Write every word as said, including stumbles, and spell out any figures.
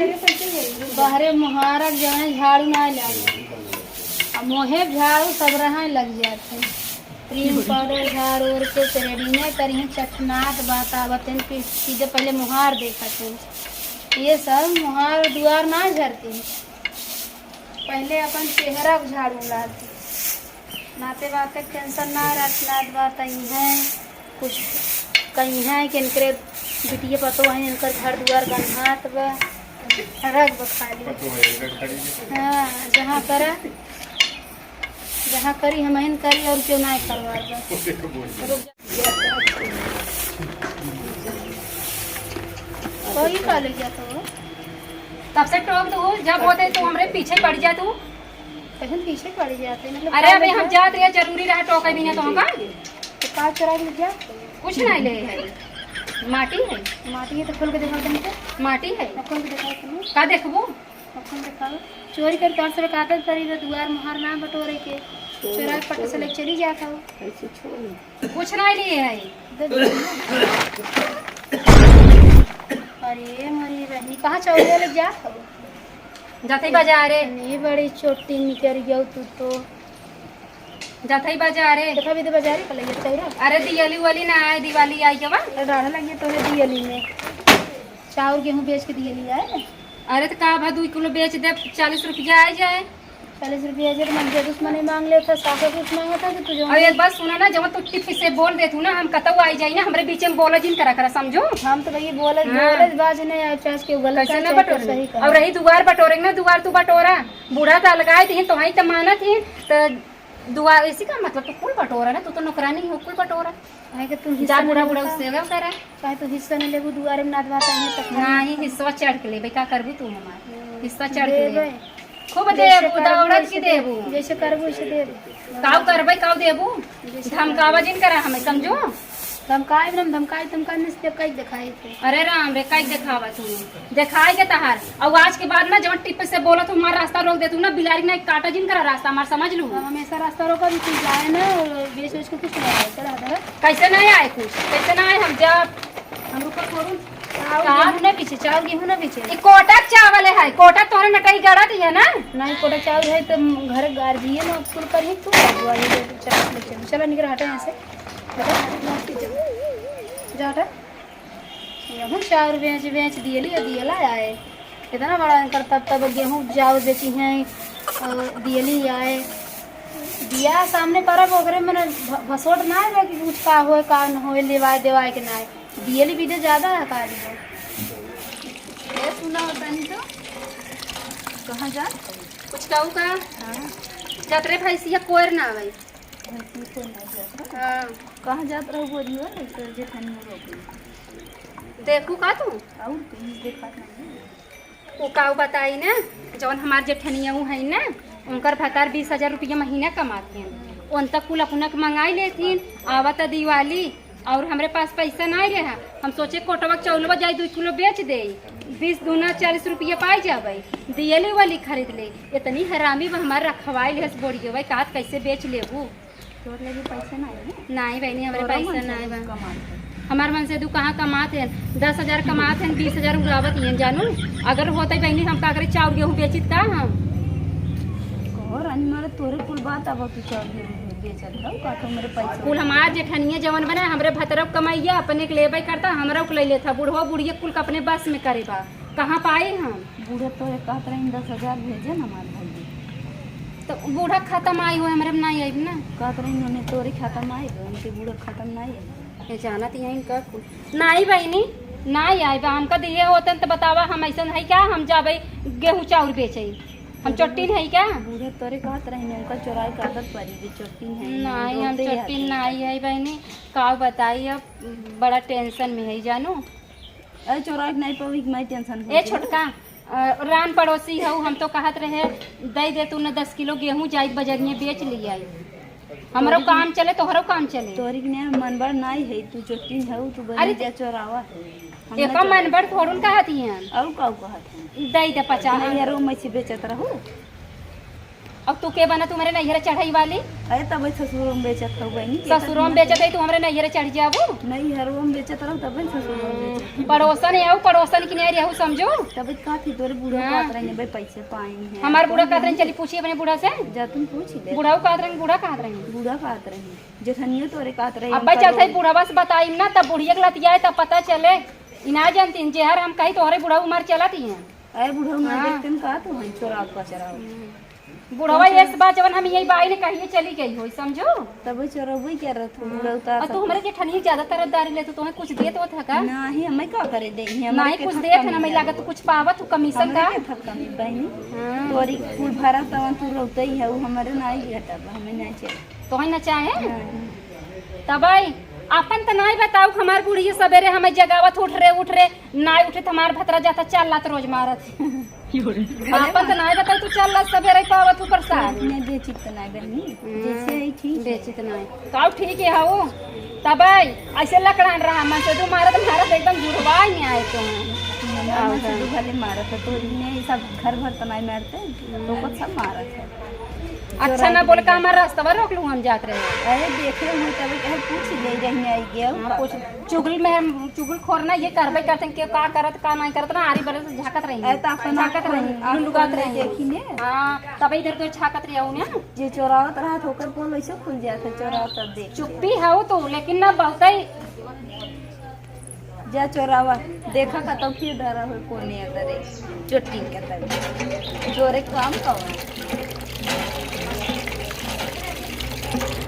बहरे मोहारक जौन है झाड़ू ना लागे। अब मोहे झाड़ू सब रहा लग जाते। क्रीम पाउडर झाड़ ओढ़ के थ्रेडिंगे करिहें, चटनात बात आवत हैं कि सीधे पहले मोहार देखत हैं। ये सब मोहार दुआर ना झरती। पहले अपन चेहरा को झाड़ू लाती। नाते बाते टेंशन ना रहत, नात बात आई हैं, कुछ कहीं हैं कि इनकरे बिटिया पतो हैं, इनकर घर दुआर गन्हात बा, रख बा खाली। हाँ, जहाँ करा, जहाँ करी हम इन करी और क्यों ना करवा बा। कोई का ले जाता हो? तब से टोक दू, जब होते तू हमरे पीछे पड़ जा तू। कैसे पीछे पड़ जाते? मतलब अरे, का अबे ले हम जा? जात रहे, जरूरी रहा टोके बिना तो हमका। तो का चुरा के ले जा? कुछ नहीं ले है, माटी है। माटी है तो खोल के दिखाओ तुमको। माटी है। खोल के दिखाओ तुमको। का देखबू? अपन देखाओ, चोरी कर तोर से कागज करी तो दुआर मोहार ना बटोरे के, चोरा के पट से ले चली जात हो। ऐसे छोड़। कुछ नहीं लिए है। दे दे। अरे मोरी बहनी, कहाँ चौरे ले जात हो? जाते ही बाजारे। नहीं, बड़ी चोटी निकल गई तू तो। जाते ही बाजारे। देखा भी तो बाजारे का लगे चौरा। अरे दिवाली वाली ना आए, दिवाली आई के बा। अरे डाढ़ा लगे तो है दिवाली में। चाउर गेहूँ बेच के दिवाली आए। अरे तो का भा, दुई किलो बेच दे, चालीस रुपया आ जाए। चालीस रुपया आ जाए तो मन के दुश्मनी मांग ले था, सास कुछ मांगा था कि तू जो और एक बात सुना ना, जब तू टिप से बोल दे तू ना, हम कतऊ आई जाई ना, हमरे बीच में बोला जिन करा करा, समझो? हम तो भैया बोले, हाँ। बोले बाज नहीं आए, चाहे के गलत कैसे है, ना चाहे बटोरे? सही कहे। और रही दुआर बटोरे ना, दुआर तू बटोरा, बूढ़ा तो अलगाए थी, तो वहीं तो मानत ही, तो दुआ, इसी का मतलब तो कुल बटोरा ना, तू तो नौकरानी हो, कुल बटोरा। काहे के तू जा हिस्सा बूढ़ा नहीं बूढ़ा लेता? उससे वो करा। काहे तू हिस्सा नहीं लेबू, दुआरे में नाद बात आई है तो खाली। नाही, हिस्सा चढ़ के लेबे, का करबू तू हमार? हम्म, हिस्सा चढ़ के देबे। लेबे। खूब जैसे देबू, करबू दौड़त वैसे की देबू। देबू। जैसे करबू वैसे देबू। काऊ करबे, काऊ देबू? जैसे धमकावा करबू। जिन करा हमें, समझो? धमकाई ना, धमकाई, धमकाई नहीं से कई दिखाई थे। अरे राम रे, कई देखावा तू, देखाई के तहार। और आज के बाद ना जवन टिप से बोलत हूँ, हमारा रास्ता रोक दे तू ना, बिलारी ना काटा जिन करा रास्ता हमार, समझ लू। हम हमेशा रास्ता रोका भी, तू जाए ना, और बेच बेच के कुछ नहीं आए, चला धरा। कैसे नहीं आए कुछ, कैसे नहीं आए, हम जब हम रुको छोड़ू। चाउर का? गेहूं ना बेचे, चाउर गेहूं ना बेचे। ई कोटा चावल है, कोटा तोहरे नटई गड़ा दिया ना। नहीं, कोटा चाउर है तो घर गार्जियन और कुल करी तू, बुआ ये चला निकल हटा यहाँ से। जा हटा। गेहूँ चाउर बेच, बेच दियली, दियला आए। इतना बड़ा इनकर तब, तब गेहूँ चाउर बेची हैं, और दियली आए। दिया सामने परब ओकरे मने भ-, भसोट ना आए कि कुछ का होए, का न होए, लेवाए, देवाए के ना आए। दियली बीजे ज्यादा है का दियो। ए, सुना हो तनी तो। कहाँ जा? कुछ कहू का? हाँ। जात रे भैंसिया कोयर ना आवे। भैंसिया कोयर ना जात रहो? हाँ। कहाँ जात रहो बोलियो, तो जेठानी हो गई। देखू का तू? और कुछ देखात नहीं है। उ का बताई ना, जौन हमार जेठनिया उ है ना, उनकर भतार बीस हजार रुपया महीना कमात हैं। उन तक कुल अपना के मंगाई लेथिन, आवत दिवाली, और हमरे पास पैसा नहीं रहा। हम सोचे कोटवा के चौलवा जाई, दो किलो बेच दे, बीस दूना चालीस रुपया पाई जाबे, दियली वाली खरीद ले। इतनी हरामी बा हमार, रखवाई लेहस बोरियवा, कहत कैसे बेच लेबू। तोर लगे पैसा नहीं है? नहीं बहनी, हमरे तोरा पैसा मन से नहीं बा। कमात है। हमार मन से तू कहाँ कमात है? दस हजार कमात है, बीस हजार उड़ावत ही हैं जानू। अगर होते बहनी, हम का करे, चाउर गेहूँ बेचित का हम? कहो रानी, मारे तोरे कुल बात अब तू चाउर गेहूँ बेचत हऊ का? तो मेरे पैसा कुल हमार जेठनिया जवन बना, हमरे भतरव कमाइया अपने के लेबे करता, हमरव के ले लेता, बुढ़वा बुढ़िया कुल के अपने बस में करे बा। कहाँ पाई हम? बूढ़ा तोरे कहत रही दस हजार भेजे ना हमार भाई। तो बूढ़ा खत्म आई हो, हमरे में नहीं आई ना। कहत रही उन्हें तोरे खत्म आई, उनके बूढ़ा खत्म नहीं आई। ये जानत यहीं का कुल। नहीं बहनी, नहीं आई बा। हमका दिए होते तो बतावा, हम ऐसा है क्या, हम जाबे गेहूँ चाउर बेचे? हम चोट्टी नहीं क्या? बूढ़ा तोरे कहत रही, उनका चोराई के आदत पड़ी, जे चोट्टी है, नहीं, हम रोते चोट्टी आते। नहीं है बहनी। का बताई, अब बड़ा टेंशन में है जानू। अरे चोराई के नहीं पावी, मैं टेंशन हो ए गई। छोटका, अ, रान पड़ोसी हऊ, हम तो कहत रहे, दे दे तू न दस किलो गेहूँ, जाई बजरिया बेच लिया। हमरो तोरी काम चले, तोहरो काम चले। तोरी के ने मनबड़ नाई है, तू चोटिन हऊ, तू अरे बनी जा चोरावा है। हम एको ना चोराई। मनबड़ थोड़ुन कहत ही हैं। और काऊ कहत हैं? दे दे पचास। नहीं यार, वो मछली बेचत रहू। अब तू के बना, तू हमरे नैहर चढ़ई वाली? अरे, तब ससुरो में बेचत हो बहिनी, के ससुरो में बेचत है, तू हमरे नैहर चढ़ जाबू? नैहरो में बेचत रहो, तब ससुरो में बेचत। पड़ोसन है, पड़ोसन की नहीं रहू, समझू? तब का थी, तोरे बूढ़ा हाँ। कहत रहे, भाई, पैसे पाए हैं। हमार बूढ़ा कहत रहे, चली पूछी अपने बूढ़ा से। जा, तुम पूछ ले। बूढ़ा कहत रहे, बूढ़ा कहत रहे। बूढ़ा कहत रहे, जेठनियो तोरे कहत रहे, अब भाई, चलते ही बूढ़ा बस बताई ना, तब बुढ़िया के लतियाए, तब पता चले। ई ना जानती, जेहर हम कही, तोहरे बूढ़ा उमर चलत ही है। अरे बुढ़ऊ ना हाँ। देखते न का तू हई चोराव कचराव। बुढ़वा ये बात जवन हम यही बाई ने कहिए चली गई होई, समझो? तब चोरबई करत हो, बुढ़ऊ ता और तू हमरे जेठनिया ज्यादा तरफदारी ले, तो तुम्हें कुछ देत होत है का? नहीं, हमें का करे दे, हमें नहीं के कुछ देत है ना, हमें लागत तू कुछ पावत हो कमीशन का? हमें के थक कमी बहिनी? हाँ। तोरी कुल भरा तवन तू रोते ही है, वो हमारे ना ही घटा, हमें नहीं चाहिए। तोहई ना चाहे? नहीं। तबई, आपन त नाई बताऊ, हमार बुढ़िया सबेरे हमें जगावत, "उठ रे, उठ रे", नाई उठे त हमार भतरा जाता चार लात रोज मारत। आपन त नाई बताऊ, तू चार लात सबेरे पावत हूँ प्रसाद। नहीं, बेचित त नाई बहनी, हम्म, जैसे ही ठीक है। बेचित नाई। काऊ ठीक है हो? तबई, ऐसे लकड़ान रहा, मन से तू मारत, मारत एकदम जुड़वा ही आए तो। हमार मन से तू भले मारत है, तो इन्हें ये सब घर भर त नाई मारते, तो कुछ सब मारत है। अच्छा ना बोल का हमार रास्ता रोक लू, हम जात रहे। अरे देखे हुए तब कहे पूछ ले रही आई गया हाँ, का कुछ करत। चुगल में हम चुगल खोर ना ये करबे करते हैं, के का करत का नहीं करत ना, आरी बरे से झाकत रही। अरे तो अपन झाकत आँख रही, खोल, आँख लुलुकात खोल रही। देखी ने। हाँ, तब इधर उधर झाकत रही हूँ ना। जे चोरावत रहा तो ओकर पोल वैसे खुल जात है, चोरावत तब देख। चुप्पी है वो तो, लेकिन ना बहुत ही जा चोरावा, देखा का तो फिर डरा हो कोने अंदर है, चोटी के तब। जोरे काम कौन?